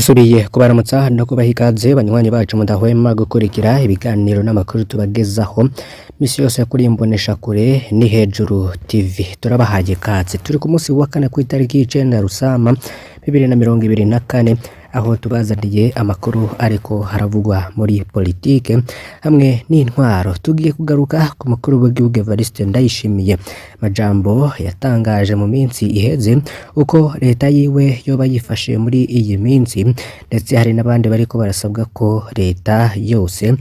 Dusubiye kubaramutsa no kubaha ikaze banywanyi bacu mudahwema gukurikira ibiganiro n'amakuru tubagezaho misi yose kuri Imboneshakure ni Hejuru TV. Turabahaye ikaze. Turi ku munsi wa kane kw'itariki 9 Rusama 2024, aho tubazaniye amakuru ariko haravugwa muri politike hamwe n'intwaro. Tugiye kugaruka ku mukuru w'igihugu Evariste Ndayishimiye, amajambo yatangaje mu minsi iheze uko leta yiwe yoba yifashe muri iyi minsi, ndetse hari n'abandi bariko barasabwa ko leta yose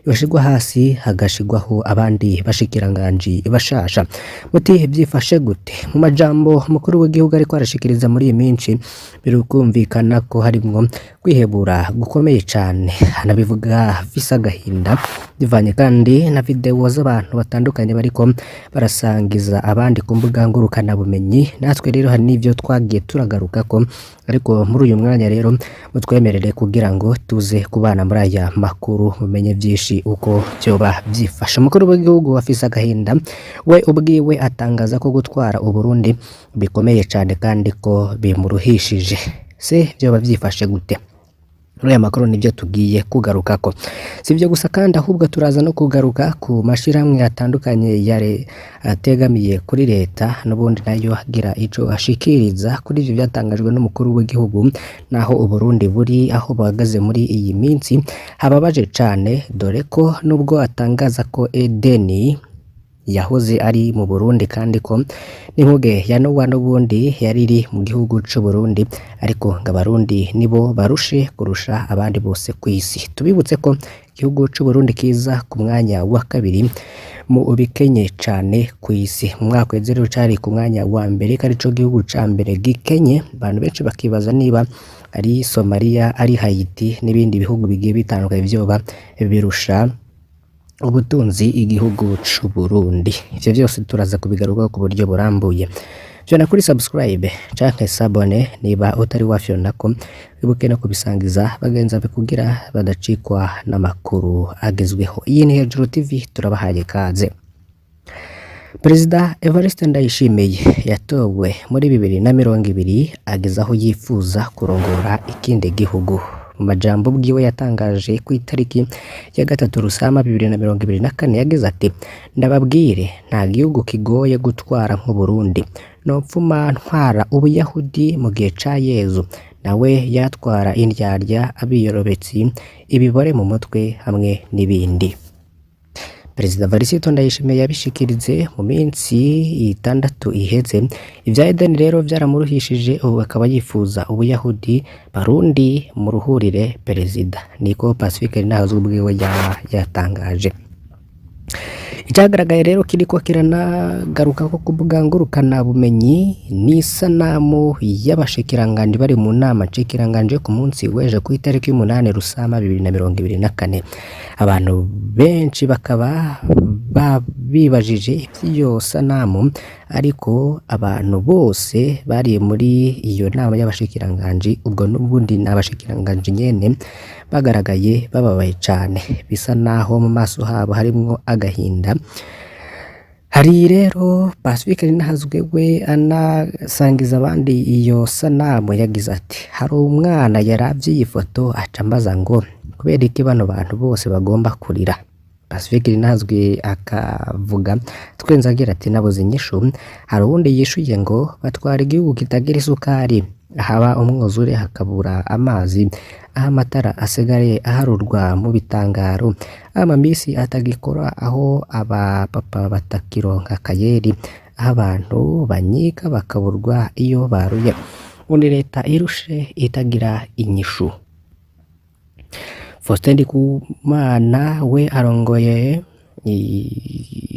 yoshigwa hasi hagashigwaho abandi bashikiranganji bashasha. Muti vyifashe gute? Mu majambo umukuru w'igihugu ariko arashikiriza muri iyi minsi, birikumvikana ko harimwo kwihebura gukomeye cane, anabivuga afise agahinda, bivanye kandi na video z'abantu batandukanye bariko barasangiza abandi ku mbuga ngurukanabumenyi. Natwe rero hari n'ivyo twagiye turagarukako, ariko muri uyu mwanya rero mutwemerere kugira ngo tuze kubana muri aya makuru mumenye vyinshi uko vyoba vyifashe. Umukuru w'igihugu afise agahinda, we ubwiwe atangaza ko gutwara Uburundi bikomeye cane kandi ko bimuruhishije. Se vyoba vyifashe gute? Muri aya makuru nivyo tugiye kugarukako. Si ivyo gusa kandi, ahubwo turaza no kugaruka ku mashirahamwe atandukanye ategamiye kuri leta, n'ubundi nayo agira ico ashikiriza kuri ivyo vyatangajwe n'umukuru w'igihugu, naho Uburundi buri aho buhagaze muri iyi minsi hababaje cane, dore ko nubwo atangaza ko Edeni yahoze ari mu Burundi kandi ko n'inkuge ya Nowa n'ubundi yari iri mu gihugu c'Uburundi, ariko ngo abarundi nibo barushe kurusha abandi bose kw'isi. Tubibutse ko igihugu c'Uburundi kiza ku mwanya wa kabiri mu bikenye cane kw'isi. Mu mwaka uheze rero cari ku mwanya wa mbere, ko arico gihugu ca mbere gikenye, abantu benshi bakibaza niba ari Somalia, ari Haiti n'ibindi bihugu bigiye bitandukanye vyoba birusha ubutunzi igihugu c'Uburundi. Ivyo vyose turaza kubigarukaho ku buryo burambuye. Fyonda kuri subscribe canke s'abonner niba utari wafyondako, wibuke no kubisangiza bagenzi bawe kugira badacikwa n'amakuru agezweho. Iyi ni Hejuru TV, turabahaye ikaze. Perezida Evariste Ndayishimiye yatowe muri 2020 ageze aho yifuza kurongora ikindi gihugu. Mu majambo ubwiwe yatangaje ku itariki ya 3 Rusama 2024, yagize ati: "Ndababwire, nta gihugu kigoye gutwara nk'Uburundi. Nopfuma ntwara Ubuyahudi mu gihe ca Yezu, nawe yatwara indyarya, abiyorobetsi, ibibore mu mutwe hamwe n'ibindi." Perezida Evariste Ndayishimiye yabishikirize mu minsi 6 iheze. Ivya Edeni rero vyaramuruhishije, ubu akaba yifuza Ubuyahudi. Barundi muruhurire perezida, niko Pacifique Nahazwe ubwiwe yatangaje. Icagaragaye rero kiriko kiranagaruka ko ku mbuga ngurukanabumenyi ni isanamu y'abashikiranganji bari mu nama nshikiranganji ku munsi w'ejo ku itariki 8 Rusama 2024. Abantu benshi bakaba bibajije ivy'iyo sanamu, ariko abantu bose bari muri iyo nama y'abashikiranganji, ubwo n'ubundi ni abashikiranganji nyene, bagaragaye bababaye cane, bisa naho mu maso habo harimwo agahinda. Hari rero Pacifique Nahazwe we anasangiza abandi iyo sanamu, yagize ati: "Hari umwana yaravye iyi foto aca ambaza ngo kubera iki bano bantu bose bagomba kurira?" Pacifique Nahazwe akavuga twenze agira ati: "Nabuze inyishu." Hari uwundi yishuye ngo batwara igihugu kitagira isukari, haba umwuzure hakabura amazi, aho amatara asigaye aharurwa mu bitangaro, aho amabisi atagikora, aho abapapa batakironka akayeri, aho abantu banyiga bakaburwa iyo baruye. Ubundi leta irushe itagira inyishu. Faustin Ndikumana we arongoye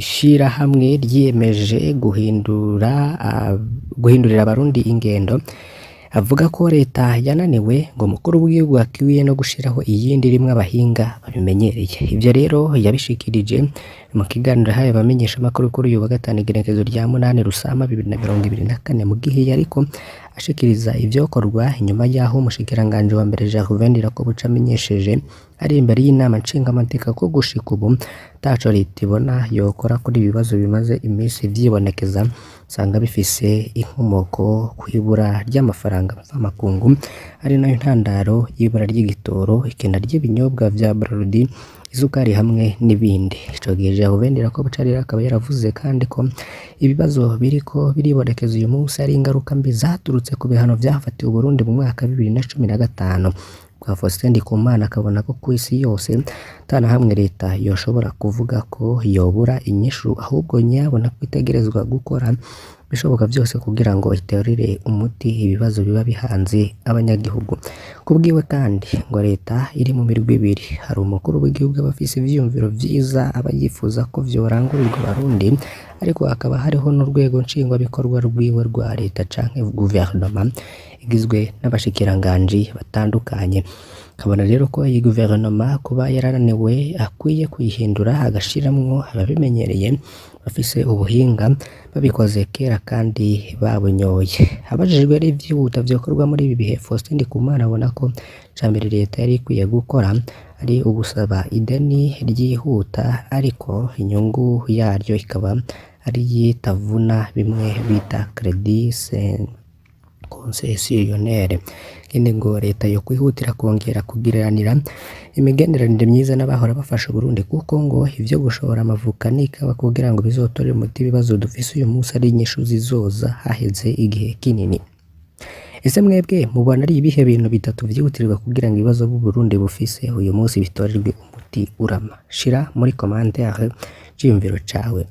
ishirahamwe ryiyemeje guhindurira abarundi ingendo, avuga ko leta yananiwe, ngo umukuru w'igihugu akwiye no gushiraho iyindi irimwo abahinga babimenyereye. Ivyo rero yabishikirije mu kiganiro yahaye abamenyeshamakuru kuri uyu wa gatanu igenekerezo rya 8 Rusama 2024, mu gihe yariko ashikiriza ivyokorwa inyuma y'aho umushikiranganji wa mbere Gervais Ndirakobuca amenyesheje ari imbere y'inama nshingamateka ko gushika ubu ataco leta ibona yokora kuri ibi bibazo bimaze imisi vyibonekeza, usanga bifise inkomoko kw'ibura ry'amafaranga mvamakungu, ari nayo ntandaro y'ibura ry'igitoro, ikena ry'ibinyobwa vya Braludi, isukari hamwe n'ibindi. Ico gihe Gervais Ndirakobuca rero akaba yaravuze kandi ko ibibazo biriko biribonekeza uyu munsi ari ingaruka mbi zaturutse ku bihano vyafatiwe Uburundi mu mwaka wa 2015. Bwa Faustin Ndikumana akabona ko kw'isi yose ata na hamwe leta yoshobora kuvuga ko yobura inyishu, ahubwo nyabona ko itegerezwa gukora ibishoboka vyose kugira ngo iterere umuti ibibazo biba bihanze abanyagihugu. Kubwiwe kandi ngo leta iri mu mirwi ibiri, hari umukuru w'igihugu aba afise ivyiyumviro vyiza aba yifuza ko vyorangurirwa abarundi, ariko hakaba hariho n'urwego nshingwabikorwa rwiwe rwa leta canke guverinoma igizwe n'abashikiranganji batandukanye. Akabona rero ko iyi guverinoma kuba yarananiwe akwiye kuyihindura agashiramwo ababimenyereye bafise ubuhinga babikoze kera kandi babunyoye. Abajijwe rero ivyihuta vyokorwa muri ibi bihe, Faustin Ndikumana abona ko icambere leta yari ikwiye gukora ari ugusaba ideni ryihuta ariko inyungu yaryo ikaba ari iyitavuna, bimwe bita credit concessionnaire. Ikindi ngo leta yokwihutira kongera kugiriranira imigenderanire myiza n'abahora bafasha Uburundi, kuko ngo ivyo gushora amavuka n'ikawa kugira ngo bizotorere umuti ibibazo dufise uyu munsi ari inyishu zizoza haheze igihe kinini. Ese mwebwe mubona ari ibihe bintu bitatu vyihutirwa kugira ngo ibibazo b'Uburundi bufise uyu munsi bitorerwe umuti urama? Shira muri commentaire iciyumviro cawe.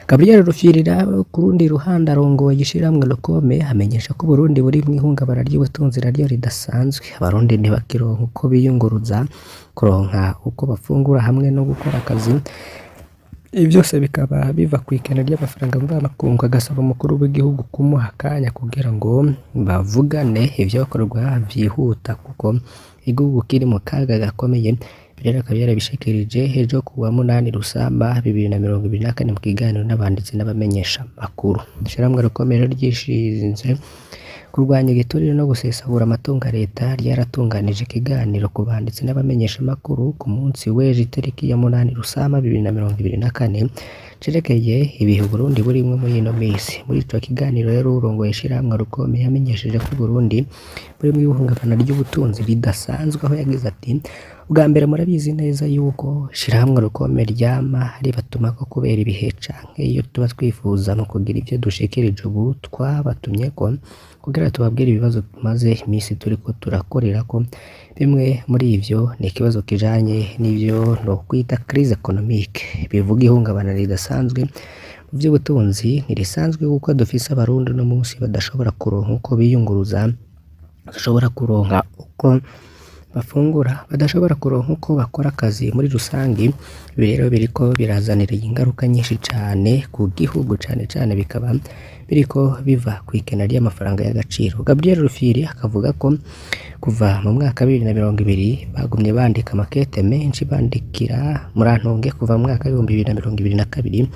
Gabriel Rufyirira ku rundi ruhande arongoye ishirahamwe Locome amenyesha ko Uburundi buri mw'ihungabana ry'ubutunzi naryo ridasanzwe. Abarundi ntibakironka uko biyunguruza, kuronka uko bafungura hamwe no gukora akazi. Ibi vyose bikaba biva kw'ikena ry'amafaranga mvamakungu, agasaba umukuru w'igihugu kumuha akanya kugira ngo bavugane ivyokorwa vyihuta kuko igihugu kiri mu kaga gakomeye. Ibi rero akaba yarabishikirije ejo kuwa munani Rusama 2024 mu kiganiro n'abanditsi n'abamenyesha makuru. Ishirahamwe Locome rero ryishinze kurwanya igiturire no gusesagura amatungo ya leta ryaratunganije ikiganiro ku banditsi n'abamenyesha makuru ku munsi w'ejo itariki ya munani Rusama 2024 cerekeye ibihe Uburundi burimwo muri ino misi. Muri ico kiganiro rero uwurongoye ishirahamwe Locome yamenyesheje ko Uburundi buri mw'ihungabana ry'ubutunzi ridasanzwe, aho yagize ati: ubwa mbere murabizi neza yuko ishirahamwe Locome ryama ribatumako kubera ibihe canke iyo tuba twifuza mu kugira ivyo dushikirije ubu twabatumyeko kugira tubabwire ibibazo tumaze imisi turiko turakorerako. Bimwe muri ivyo ni ikibazo kijanye n'ivyo nokwita crise économique, bivuga ihungabana ridasanzwe mu vy'ubutunzi. Ntirisanzwe kuko dufise abarundi uno munsi badashobora kuronka uko biyunguruza, badashobora kuronka uko bafungura, badashobora kuronka uko bakora akazi muri rusangi. Ibi rero biriko birazanira ingaruka nyinshi cane ku gihugu, cane cane bikaba biriko biva kw'ikena ry'amafaranga y'agaciro. Gabriel Rufyiri akavuga ko kuva mu mwaka wa 2020 bagumye bandika amakete menshi bandikira, murantunge, kuva mu mwaka wa 2022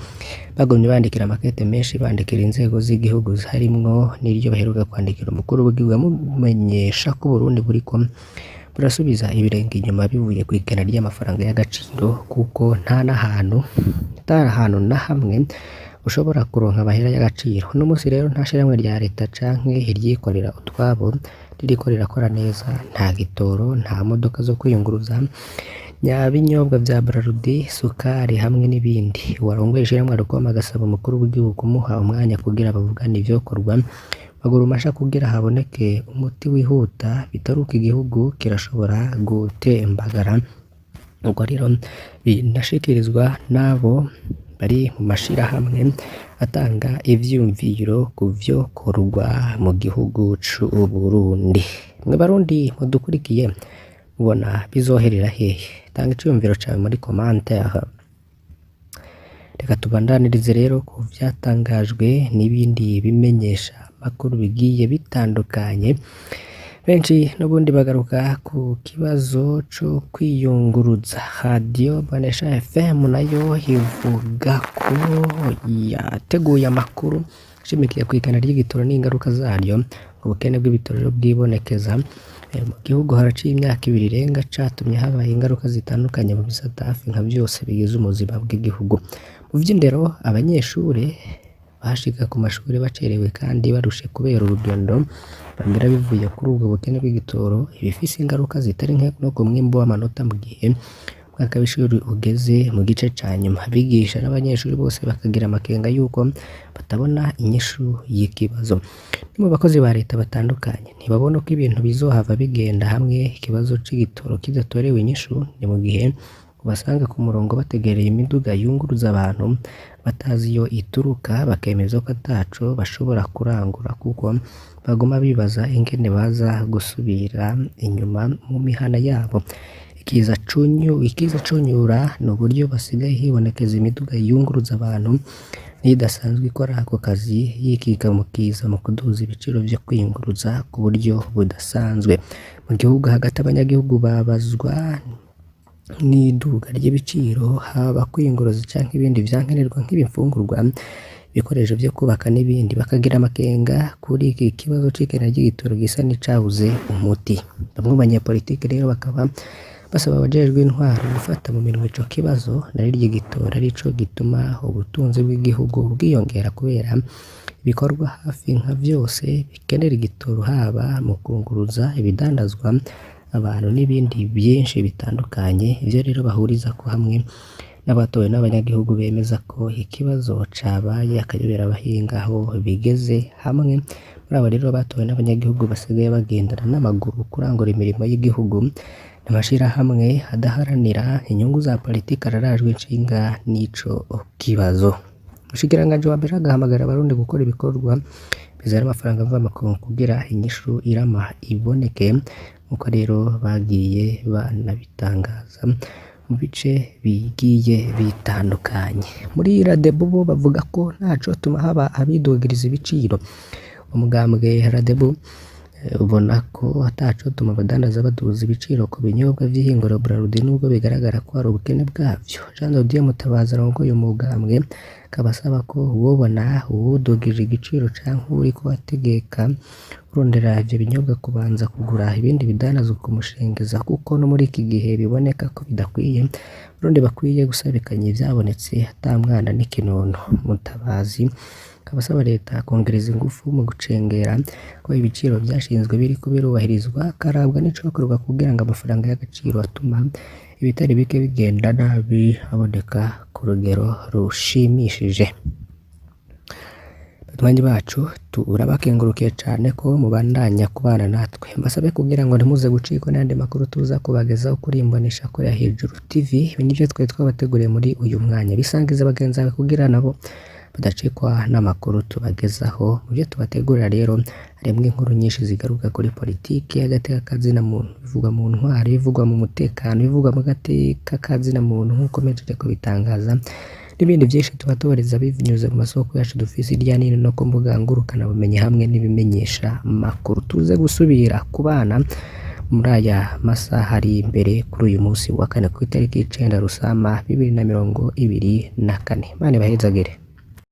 bagumye bandikira amakete menshi bandikira inzego z'igihugu, harimwo n'iryo baheruka kwandikira umukuru w'igihugu amumenyesha ko Uburundi buriko burasubiza ibirenge inyuma bivuye kw'ikena ry'amafaranga y'agaciro, kuko nta n'ahantu ata hantu na hamwe ushobora kuronka amahera y'agaciro. Uno munsi rero nta shirahamwe rya leta canke iryikorera utwabo ririko rirakora neza, nta gitoro, nta modoka zo kwiyunguruza, nyabinyobwa vya Braludi, isukari hamwe n'ibindi. Uwarongoye ishirahamwe Locome agasaba umukuru w'igihugu kumuha umwanya kugira bavugane ivyokorwa maguru masha kugira haboneke umuti wihuta, bitaruka igihugu kirashobora gutembagara. Ubwo rero binashikirizwa n'abo bari mu mashirahamwe atanga ivyiyumviro ku vyokorwa mu gihugu c'Uburundi. Mwe Barundi mudukurikiye, mubona bizoherera hehe? Tanga iciyumviro cawe muri commentaire. Reka tubandanirize rero ku vyatangajwe n'ibindi bimenyesha makuru bigiye bitandukanye. Benshi n'ubundi bagaruka ku kibazo co kwiyunguruza. Radio Bonesha FM nayo ivuga ko yateguye amakuru ashimikiye kw'ikena ry'igitoro n'ingaruka zaryo, ubukene bw'ibitoro bwibonekeza mu gihugu haraciye imyaka 2 irenga, catumye habaye ingaruka zitandukanye mu bisata hafi nka vyose bigize ubuzima bw'igihugu. Mu vy'indero, abanyeshure bashika ku mashuri bacerewe kandi barushe kubera urugendo bagira bivuye kuri ubwo bukene bw'igitoro, ibifise ingaruka zitari nke no ku mwimbu w'amanota mu gihe umwaka w'ishuri ugeze mu gice ca nyuma. Abigisha n'abanyeshuri bose bakagira amakenga yuko batabona inyishu y'ikibazo. No mu bakozi ba leta batandukanye ntibabona uko ibintu bizohava bigenda hamwe ikibazo c'igitoro kidatorewe inyishu. Ni mu gihe ubasanga ku murongo bategereye imiduga yunguruza abantu batazi iyo ituruka, bakemeza ko ataco bashobora kurangura kuko baguma bibaza ingene baza gusubira inyuma mu mihana yabo. Ikiza cunyura ni uburyo basigaye hibonekeza imiduga yunguruza abantu n'idasanzwe ikora ako kazi yikika mu kiza mu kuduza ibiciro vyo kwiyunguruza ku buryo budasanzwe. Mu gihugu hagati abanyagihugu babazwa n'iduga ry'ibiciro, haba kwiyunguruza canke ibindi vyankenerwa nk'ibifungurwa, ibikoresho vyo kubaka n'ibindi, bakagira amakenga kuri iki kibazo c'ikena ry'igitoro gisa n'icabuze umuti. Bamwe mu banyepolitike rero bakaba basaba abajejwe intwaro gufata mu minwe ico kibazo, nariryo igitoro arico gituma ubutunzi bw'igihugu bwiyongera kubera ibikorwa hafi nka vyose bikenera igitoro, haba mu kunguruza ibidandazwa, abantu n'ibindi vyinshi bitandukanye. Ivyo rero bahurizako hamwe n'abatowe n'abanyagihugu bemeza ko ikibazo cabaye akayobera abahinga aho bigeze hamwe. Muri abo rero batowe n'abanyagihugu basigaye bagendana n'amaguru kurangura imirimo y'igihugu, n'amashirahamwe adaharanira inyungu za politike ararajwe inshinga n'ico kibazo. Umushikiranganji wa mbere agahamagara abarundi gukora ibikorwa bizana amafaranga mvamakungu kugira inyishu irama iboneke, nkuko rero bagiye banabitangaza mu bice bigiye bitandukanye. Muri Radebu bo bavuga ko ntaco tuma haba abidugiriza ibiciro. Umugambwe Radebu ubona ko ataco tuma abadandaza baduza ibiciro ku binyobwa vy'ihinguriro Brarudi nubwo bigaragara ko hari ubukene bwavyo. Jean de Dieu Mutabazi arongoye umugambwe akaba asaba ko uwobona uwudugije igiciro canke uwuriko ategeka urondera ivyo binyobwa kubanza kugura ibindi bidandazwa kumushengeza, kuko no muri iki gihe biboneka ko bidakwiye. Abarundi bakwiye gusabikanya ivyabonetse ata mwana n'ikinono. Mutabazi akaba asaba leta kongereza ingufu mu gucengera ko ibiciro vyashinzwe biriko birubahirizwa, hakarabwa n'icokorwa kugira ngo amafaranga y'agaciro atuma ibitari bike bigenda nabi aboneka ku rugero rushimishije. Banywanyi bacu turabakengurukiye cane ko mubandanya kubana natwe. Mbasabe kugira ngo ntimuze gucikwa n'ayandi makuru tuza kubagezaho kuri Imboneshakure ya Hejuru TV. Ibi nivyo twari twabateguriye muri uyu mwanya. Bisangize bagenzi bawe kugira nabo badacikwa n'amakuru tubagezaho. Mu vyo tubategurira rero harimwo inkuru nyinshi zigaruka kuri politiki, agateka kazina muntu, bivugwa mu ntwaro, bivugwa mu mutekano, bivugwa mu gateka kazina muntu nk'uko mpejeje kubitangaza, n'ibindi vyinshi tuba tubareza binyuze mu masoko yacu dufise hirya no hino no ku mbuga ngurukanabumenyi hamwe n'ibimenyesha makuru. Tuze gusubira kubana muri aya masaha ari imbere kuri uyu munsi wa kane ku itariki 9 Rusama 2024. Imana ibahezagire.